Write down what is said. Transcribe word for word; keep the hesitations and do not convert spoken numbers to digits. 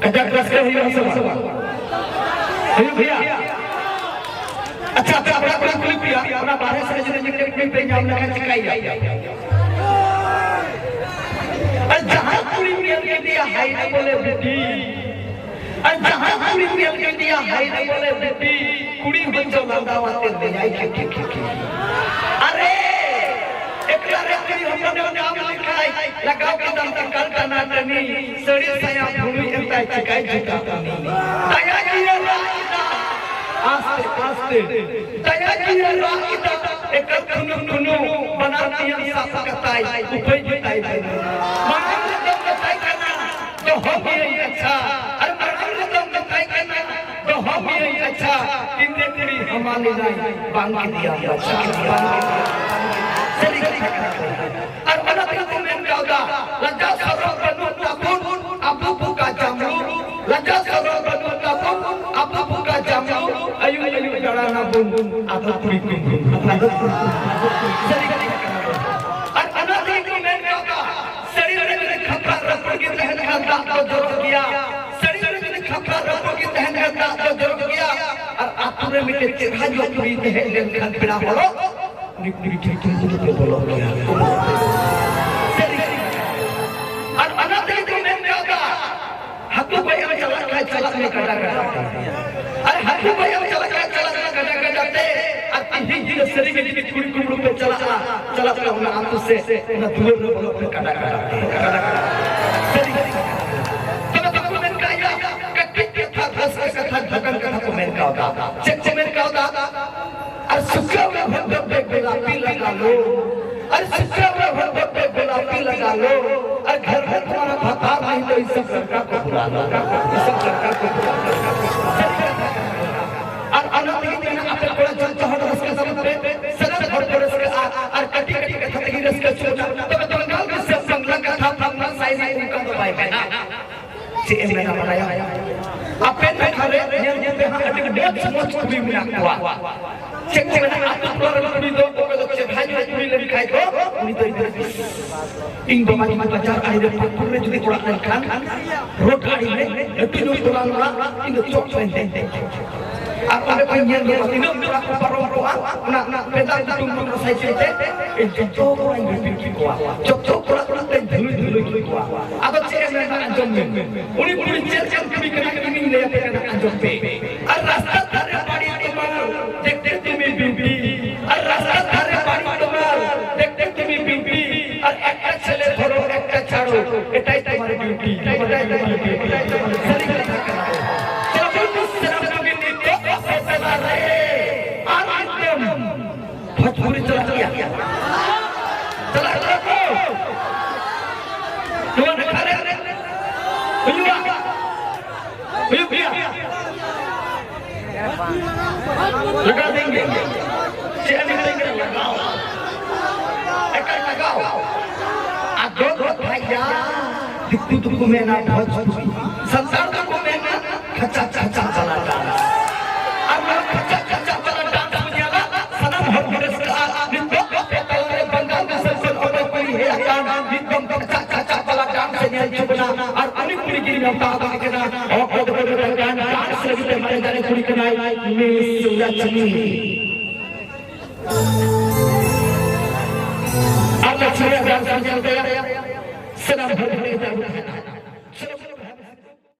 ᱠᱟᱡᱟᱠ ᱨᱟᱹᱥᱠᱟᱹ ᱦᱩᱭᱩᱜᱼᱟ ᱥᱮ ᱵᱟᱝ? ᱦᱩᱭᱩᱜ ᱜᱮᱭᱟ᱾ ᱟᱪᱪᱷᱟ, ᱟᱪᱪᱷᱟ, ᱚᱲᱟᱜ ᱠᱚᱨᱮ ᱠᱩᱞᱤ ᱯᱮᱭᱟ, ᱚᱱᱟ ᱵᱟᱨᱦᱮ ᱥᱮᱫ ᱡᱩᱫᱤ ᱢᱤᱫᱴᱮᱱ ᱠᱩᱲᱤ ᱯᱮ ᱧᱟᱢ ᱞᱮᱠᱷᱟᱱ ᱪᱤᱠᱟᱹᱭᱟ? ᱟᱨ ᱡᱟᱦᱟᱸ ᱠᱩᱲᱤ ᱧᱮᱞ ᱠᱮᱫᱮᱭᱟ, ᱦᱟᱭ ᱨᱮ ᱵᱚᱞᱮ ᱵᱤᱴᱤ, ᱟᱨ ᱡᱟᱦᱟᱸ ᱠᱩᱲᱤ ᱧᱮᱞ ᱠᱮᱫᱮᱭᱟ, ᱦᱟᱭ ᱨᱮ ᱵᱚᱞᱮ ᱵᱤᱴᱤ, ᱠᱩᱲᱤ ᱦᱚᱸ ᱪᱚ ᱞᱟᱸᱫᱟ ᱟᱛᱮ ᱞᱟᱹᱭᱟᱭ ᱠᱷᱤᱠ ᱠᱷᱤᱠ ᱠᱷᱤᱠ ᱠᱷᱤᱠ᱾ ᱟᱨᱮ, ᱮᱠᱞᱟ ᱨᱮ ᱠᱩᱲᱤ ᱦᱚᱯᱚᱱᱮᱢ ᱧᱟᱢ ᱞᱮᱠᱷᱟᱡ, ᱞᱟᱜᱟᱣ ᱠᱮᱫᱟᱢ ᱛᱤᱠᱟᱞ ᱴᱟᱱᱟ ᱴᱟᱹᱱᱤ, ᱥᱟᱹᱲᱤ ᱥᱟᱭᱟ ᱵᱷᱩᱲᱩᱭ ᱮᱱ ᱛᱟᱭ ᱪᱤᱠᱟᱭ ᱡᱩᱛᱟ ᱩᱱᱤ? ᱫᱟᱭᱟ ᱜᱮᱭᱟ ᱨᱟᱜ ᱮᱫᱟ, ᱟᱥᱛᱮ ᱟᱥᱛᱮ, ᱫᱟᱭᱟ ᱜᱮᱭᱟ ᱨᱟᱜ ᱮᱫᱟ, ᱮᱠᱟᱞ ᱠᱷᱩᱱᱩ ᱠᱷᱩᱱᱩ, ᱵᱟᱱᱟᱨ ᱛᱤᱭᱟᱹᱝ ᱥᱟᱵ ᱠᱟᱛᱟᱭ, ᱩᱯᱟᱹᱭ ᱜᱮᱛᱟᱭ ᱵᱟᱹᱱᱩᱜ᱾ ᱢᱟᱲᱟᱝ ᱨᱮᱫᱚ ᱢᱮᱛᱟᱭ ᱠᱟᱱᱟ, ᱫᱚᱦᱚ ᱢᱤᱭᱟᱹᱧ ᱟᱪᱪᱷᱟ, ᱟᱨ ᱢᱟᱲᱟᱝ ᱨᱮᱫᱚ ᱢᱮᱛᱟᱭ ᱠᱟᱱᱟ, ᱫᱚᱦᱚ ᱢᱤᱭᱟᱹᱧ ᱟᱪᱪᱷᱟ, ᱛᱤᱱᱨᱮ ᱠᱩᱲᱤ ᱦᱟᱢᱟᱞ ᱮᱱᱟᱭ, ᱵᱟᱝ ᱠᱮᱫᱮᱭᱟᱢ ᱵᱟᱪᱷᱟ, ᱵᱟᱝ ᱠᱮᱫᱮᱭᱟᱢ᱾ ᱥᱟᱹᱨᱤ ᱠᱟᱛᱷᱟ ᱠᱟᱱᱟ᱾ ᱟᱨ ᱚᱱᱟ ᱛᱮᱜᱮ ᱠᱚ ᱢᱮᱱ ᱠᱟᱣᱫᱟ, ᱞᱟᱡᱟᱣ ᱥᱚᱨᱚᱢ ᱵᱟᱹᱱᱩᱜ ᱛᱟᱵᱚᱱ, ᱟᱵᱚ ᱵᱚᱠᱟ ᱡᱟᱢᱞᱩ᱾ ᱞᱟᱡᱟᱣ ᱥᱚᱨᱚᱢ ᱵᱟᱹᱱᱩᱜ ᱛᱟᱵᱚᱱ, ᱟᱵᱚ ᱵᱚᱠᱟ ᱡᱟᱢᱞᱩ᱾ ᱟᱹᱭᱩᱵ ᱟᱹᱭᱩᱵ ᱫᱟᱬᱟᱱᱟᱵᱚᱱ, ᱟᱫᱚ ᱠᱩᱲᱤ ᱠᱚ᱾ ᱟᱫᱚ ᱥᱟᱹᱨᱤ ᱠᱟᱛᱷᱟ ᱠᱟᱱᱟ᱾ ᱟᱨ ᱚᱱᱟ ᱛᱮᱜᱮ ᱠᱚ ᱢᱮᱱ ᱠᱟᱣᱫᱟ, ᱥᱟᱹᱲᱤ ᱨᱮ ᱡᱩᱫᱤ ᱠᱷᱟᱯᱨᱟ ᱨᱟᱹᱯᱩᱫ ᱜᱮ ᱛᱟᱦᱮᱱ ᱠᱷᱟᱱ ᱫᱟᱜ ᱫᱚ ᱡᱚᱨᱚᱜ ᱜᱮᱭᱟ᱾ ᱥᱟᱹᱲᱤ ᱨᱮ ᱡᱩᱫᱤ ᱠᱷᱟᱯᱨᱟ ᱨᱟᱹᱯᱩᱫ ᱜᱮ ᱛᱟᱦᱮᱱ ᱠᱷᱟᱱ ᱫᱟᱜ ᱫᱚ ᱡᱚᱨᱚᱜ ᱜᱮᱭᱟ᱾ ᱟᱨ ᱟᱛᱳ ᱨᱮ ᱢᱤᱫᱴᱮᱱ ᱪᱮᱦᱨᱟ ᱧᱚᱜ ᱠᱩᱲᱤ ᱛᱟᱦᱮᱸ ᱞᱮᱱᱠᱷᱟᱱ ᱯᱮᱲᱟ ᱦᱚᱲ, ᱩᱱᱤ ᱠᱩᱲᱤ ᱴᱷᱮᱱ ᱴᱷᱮᱱ ᱛᱮᱜᱮ ᱯᱮ ᱵᱚᱞᱚᱜ ᱜᱮᱭᱟ᱾ ᱥᱟᱹᱨᱤ᱾ ᱟᱨ ᱚᱱᱟ ᱛᱮᱜᱮ ᱠᱚ ᱢᱮᱱ ᱠᱟᱣᱫᱟ, ᱦᱟᱹᱠᱩ ᱜᱚᱡ ᱮᱢ ᱪᱟᱞᱟᱜ ᱠᱷᱟᱱ ᱪᱟᱞᱟᱜ ᱢᱮ ᱜᱟᱰᱟ ᱜᱟᱰᱟ ᱛᱮ᱾ ᱟᱨ ᱦᱟᱹᱠᱩ ᱜᱚᱡ ᱮᱢ ᱪᱟᱞᱟᱜ ᱠᱷᱟᱱ ᱪᱟᱞᱟᱜ ᱢᱮ ᱜᱟᱰᱟ ᱜᱟᱰᱟ ᱛᱮ᱾ ᱟᱨ ᱛᱤᱦᱤᱧ ᱦᱤᱞᱳᱜ ᱥᱟᱹᱨᱤ ᱜᱮ ᱡᱩᱫᱤ ᱠᱩᱲᱤ ᱠᱩᱢᱵᱽᱲᱩ ᱯᱮ ᱪᱟᱞᱟᱜᱼᱟ, ᱪᱟᱞᱟᱜ ᱯᱮ ᱚᱱᱟ ᱟᱹᱛᱩ ᱥᱮᱫ, ᱚᱱᱟ ᱫᱩᱣᱟᱹᱨ ᱨᱮ ᱵᱚᱞᱚᱜ ᱯᱮ ᱜᱟᱰᱟ ᱜᱟᱰᱟ ᱛᱮ, ᱜᱟᱰᱟ ᱜᱟᱰᱟ ᱛᱮ᱾ ᱥᱟᱹᱨᱤ ᱜᱮ᱾ ᱛᱚᱵᱮ ᱵᱟᱠᱚ ᱢᱮᱱ ᱠᱟᱜ ᱜᱮᱭᱟ, ᱠᱟᱹᱴᱤᱡ ᱠᱟᱛᱷᱟ, ᱨᱟᱹᱥᱠᱟᱹ ᱠᱟᱛᱷᱟ, ᱵᱷᱟᱜᱟᱱ ᱠᱟᱛᱷᱟ ᱠᱚ ᱢᱮᱱ ᱠᱟᱣᱫᱟ᱾ ᱪᱮᱫ ᱠᱚ ᱢᱮᱱ ᱠᱟᱣᱫᱟ? ᱟᱨ ᱥᱩᱠᱟᱹᱣ ᱨᱮ ᱦᱚᱲ ᱫᱚ ᱵᱮᱜᱚᱞᱟᱯᱤ ᱞᱟᱜᱟ ᱞᱚ᱾ ᱟᱨ ᱥᱩᱠᱟᱹᱣ ᱨᱮ ᱦᱚᱲ ᱫᱚ ᱵᱮᱜᱚᱞᱟᱯᱤ ᱞᱟᱜᱟ ᱞᱚ᱾ ᱟᱨ ᱜᱷᱟᱨ ᱢᱮ ᱛᱩᱢᱦᱟᱨᱟ ᱵᱷᱟᱛᱟᱨ ᱱᱟᱦᱤ ᱛᱚ ᱤᱥ ᱥᱚᱵ ᱞᱚᱲᱠᱟ ᱠᱚ ᱵᱩᱞᱟ ᱞᱚ᱾ ᱤᱥ ᱥᱚᱵ ᱞᱚᱲᱠᱟ ᱠᱚ ᱵᱩᱞᱟ ᱞᱚ᱾ ᱟᱨ ᱚᱱᱟ ᱛᱮᱜᱮ ᱢᱮᱱᱟ, ᱟᱯᱮ ᱠᱚᱲᱟ ᱡᱚᱛᱚ ᱦᱚᱲ ᱨᱟᱹᱥᱠᱟᱹ ᱛᱟᱵᱚᱱ ᱯᱮ, ᱥᱟᱱᱟᱢ ᱦᱚᱲ ᱠᱚ ᱨᱟᱹᱥᱠᱟᱹᱜᱼᱟ, ᱟᱨ ᱠᱟᱹᱴᱤᱡ ᱠᱟᱹᱴᱤᱡ ᱠᱟᱛᱷᱟ ᱛᱮᱜᱮ ᱨᱟᱹᱥᱠᱟᱹ ᱦᱚᱪᱚ ᱵᱚᱱᱟ᱾ ᱛᱚᱵᱮ ᱵᱟᱝᱜᱟᱞ ᱫᱤᱥᱚᱢ ᱵᱟᱝᱞᱟ ᱠᱟᱛᱷᱟ ᱵᱟᱝᱞᱟ ᱥᱟᱭᱨᱤ ᱚᱱᱠᱟ ᱫᱚ ᱵᱟᱭ ᱢᱮᱱᱟ᱾ ᱪᱮᱫ ᱮᱢ ᱢᱮᱱᱟ ᱵᱟᱲᱟᱭᱟᱢ? ᱟᱯᱮ ᱴᱚᱴᱷᱟ ᱨᱮ ᱧᱮᱞ ᱧᱮᱞ ᱛᱮ ᱦᱟᱸᱜ ᱟᱹᱰᱤ ᱢᱚᱡᱽ ᱢᱚᱡᱽ ᱠᱩᱲᱤ ᱢᱮᱱᱟᱜ ᱠᱚᱣᱟ᱾ ᱪᱮᱫ ᱠᱚ ᱢᱮᱱᱟ, ᱟᱛᱳ ᱴᱚᱞᱟ ᱨᱮᱱ ᱠᱩᱲᱤ ᱫᱚ ᱚᱠᱚᱭ ᱫᱚ ᱪᱮᱦᱨᱟ ᱧᱚᱜ ᱠᱩᱲᱤ ᱞᱮᱱ ᱠᱷᱟᱡ ᱫᱚ ᱩᱱᱤ ᱫᱚ ᱤᱧ ᱫᱚ ᱤᱧ ᱵᱟᱵᱟ ᱡᱩᱫᱤ ᱵᱟᱡᱟᱨ ᱟᱲᱮ ᱨᱮ ᱯᱟᱹᱠᱩᱲ ᱨᱮ ᱡᱩᱫᱤ ᱚᱲᱟᱜ ᱞᱮᱱᱠᱷᱟᱱ, ᱨᱳᱰ ᱟᱲᱮ ᱨᱮ ᱞᱟᱹᱴᱩ ᱧᱚᱜ ᱴᱚᱞᱟ ᱚᱲᱟᱜ, ᱤᱧ ᱫᱚ ᱪᱚᱴ ᱨᱮᱧ ᱫᱮᱡ ᱫᱮᱡ᱾ ᱟᱨ ᱚᱸᱰᱮ ᱠᱷᱚᱱ ᱧᱮᱞ ᱧᱚᱜᱟ ᱛᱤᱱᱟᱹᱜ ᱠᱚᱲᱟ ᱠᱚ ᱯᱟᱨᱚᱢ ᱠᱚᱜᱼᱟ, ᱚᱱᱟ ᱯᱮᱫᱟ ᱠᱩᱴᱩᱢ ᱢᱚᱴᱚᱨ ᱥᱟᱭᱠᱮᱞ ᱛᱮ, ᱤᱧ ᱡᱚᱛᱚ ᱠᱚᱲᱟᱧ ᱨᱤᱯᱤᱴ ᱠᱮᱫ ᱠᱚᱣᱟ, ᱡᱚᱛᱚ ᱠᱚᱲᱟ ᱠᱚᱲᱟ ᱛᱮᱧ ᱫᱷᱩᱞᱩᱭ ᱫᱷᱩᱞᱩᱭ ᱠᱮᱫ ᱠᱚᱣᱟ᱾ ᱟᱫᱚ ᱪᱮᱫ ᱮᱢ ᱢᱮᱱᱟ, ᱟᱸᱡᱚᱢ ᱢᱮ, ᱩᱱᱤ ᱠᱩᱲᱤ ᱪᱮᱫ ᱞᱮᱠᱟᱱ ᱠᱩᱲᱤ ᱠᱟᱱᱟᱭ, ᱤᱧᱤᱧ ᱞᱟᱹᱭ ᱟᱯᱮ ᱠᱟᱱᱟ, ᱟᱸᱡᱚᱢ ᱯᱮ᱾ ᱟᱨ ᱨᱟᱥᱛᱟ ᱫᱷᱟᱨᱮ ᱵᱟᱹᱲᱤᱡ ᱛᱳᱢᱟᱨ, ᱫᱮᱠᱷᱛᱮ ᱛᱩᱢᱤ ᱵᱤᱭᱩᱴᱤ, ᱟᱨ ᱨᱟᱥᱛᱟ ᱫᱷᱟᱨᱮ ᱵᱟᱹᱲᱤᱡ ᱛᱳᱢᱟᱨ, ᱫᱮᱠᱷᱛᱮ ᱛᱩᱢᱤ ᱵᱤᱭᱩᱴᱤ, ᱟᱨ ᱮᱠᱴᱟ ᱪᱷᱮᱞᱮ ᱫᱷᱚᱨᱚ, ᱮᱠᱴᱟ ᱪᱷᱟᱲᱚ, ᱮᱴᱟᱭ ᱛᱳᱢᱟᱨ ᱰᱤᱭᱩᱴᱤ, ᱮᱴᱟᱭ ᱛᱳᱢᱟᱨ ᱰᱤᱭᱩᱴᱤ, ᱮᱴᱟᱭ ᱛᱳᱢᱟᱨ ᱰᱤᱭᱩᱴᱤ᱾ ᱥᱟᱹᱨᱤ ᱠᱟᱛᱷᱟ ᱠᱟᱱᱟ᱾ ᱪᱟᱵᱤ ᱫᱩᱥᱨᱟ ᱠᱟᱹᱢᱤ ᱱᱤᱛᱚᱜ ᱟᱯᱮ ᱛᱟᱞᱟ ᱨᱮ᱾ ᱟᱨ ᱢᱤᱫᱴᱮᱱ ᱵᱷᱳᱡᱽᱯᱩᱨᱤ ᱪᱟᱞᱟᱜ ᱜᱮᱭᱟ᱾ ᱪᱟᱞᱟᱜ ᱜᱮᱭᱟ ᱠᱚ᱾ ᱱᱚᱣᱟ ᱱᱟᱠᱷᱟ ᱨᱮ ᱦᱩᱭᱩᱜᱼᱟ᱾ ᱦᱩᱭᱩᱜ ᱜᱮᱭᱟ᱾ ᱞᱟᱜᱟᱣ ᱫᱮᱸᱜᱮ᱾ ᱪᱮᱫ ᱮᱢ ᱢᱮᱛᱟᱹᱧ ᱠᱟᱱᱟ? ᱞᱟᱜᱟᱣ᱾ ᱮᱠᱟᱞ ᱞᱟᱜᱟᱣ᱾ ᱟᱫᱚ ᱠᱟᱛᱷᱟ ᱭᱟ, ᱫᱤᱠᱩ ᱫᱚᱠᱚ ᱢᱮᱱᱟ ᱵᱷᱳᱡᱽᱯᱩᱨᱤ, ᱥᱟᱱᱛᱟᱲ ᱫᱚᱠᱚ ᱢᱮᱱᱟ ᱠᱷᱟᱪᱟ ᱠᱷᱟᱪᱟ ᱪᱟᱞᱟ ᱰᱟᱱᱥ᱾ ᱟᱨ ᱱᱚᱣᱟ ᱠᱷᱟᱪᱟ ᱠᱷᱟᱪᱟ ᱪᱟᱞᱟ ᱰᱟᱱᱥ ᱠᱚ ᱧᱮᱞᱟ ᱥᱟᱱᱟᱢ ᱦᱚᱲ ᱠᱚ ᱨᱟᱹᱥᱠᱟᱹᱜᱼᱟ᱾ ᱱᱤᱛᱚᱜ ᱟᱯᱮ ᱛᱟᱞᱟ ᱨᱮ ᱵᱟᱝᱜᱟᱞ ᱫᱤᱥᱚᱢ ᱠᱷᱚᱱ ᱚᱠᱚᱭ ᱠᱩᱲᱤ ᱦᱮᱡ ᱟᱠᱟᱱ, ᱱᱤᱛᱚᱝ ᱠᱷᱟᱪᱟ ᱠᱷᱟᱪᱟ ᱪᱟᱞᱟ ᱰᱟᱱᱥ ᱮ ᱧᱮᱞ ᱦᱚᱪᱚ ᱵᱚᱱᱟ᱾ ᱟᱨ ᱩᱱᱤ ᱠᱩᱲᱤ ᱜᱮ ᱱᱮᱣᱛᱟ ᱟᱠᱟᱫᱮ ᱠᱟᱱᱟ᱾ ᱚᱠᱚᱭ ᱫᱚᱠᱚ ᱢᱮᱛᱟᱭ ᱠᱟᱱ ᱰᱟᱱᱥ ᱞᱟᱹᱜᱤᱫ ᱛᱮ ᱢᱟᱱᱮ ᱡᱟᱦᱟᱸᱭ ᱠᱩᱲᱤ ᱠᱟᱱᱟᱭ, ᱢᱤᱥ ᱞᱚᱪᱷᱢᱤ᱾ ᱟᱨ ᱞᱚᱪᱷᱢᱤ ᱰᱟᱱᱥ ᱧᱮᱞ ᱛᱮ ᱥᱟᱱᱟᱢ ᱦᱚᱲ ᱠᱚ ᱱᱮᱣᱛᱟ ᱟᱹᱜᱩ ᱠᱟᱱᱟ᱾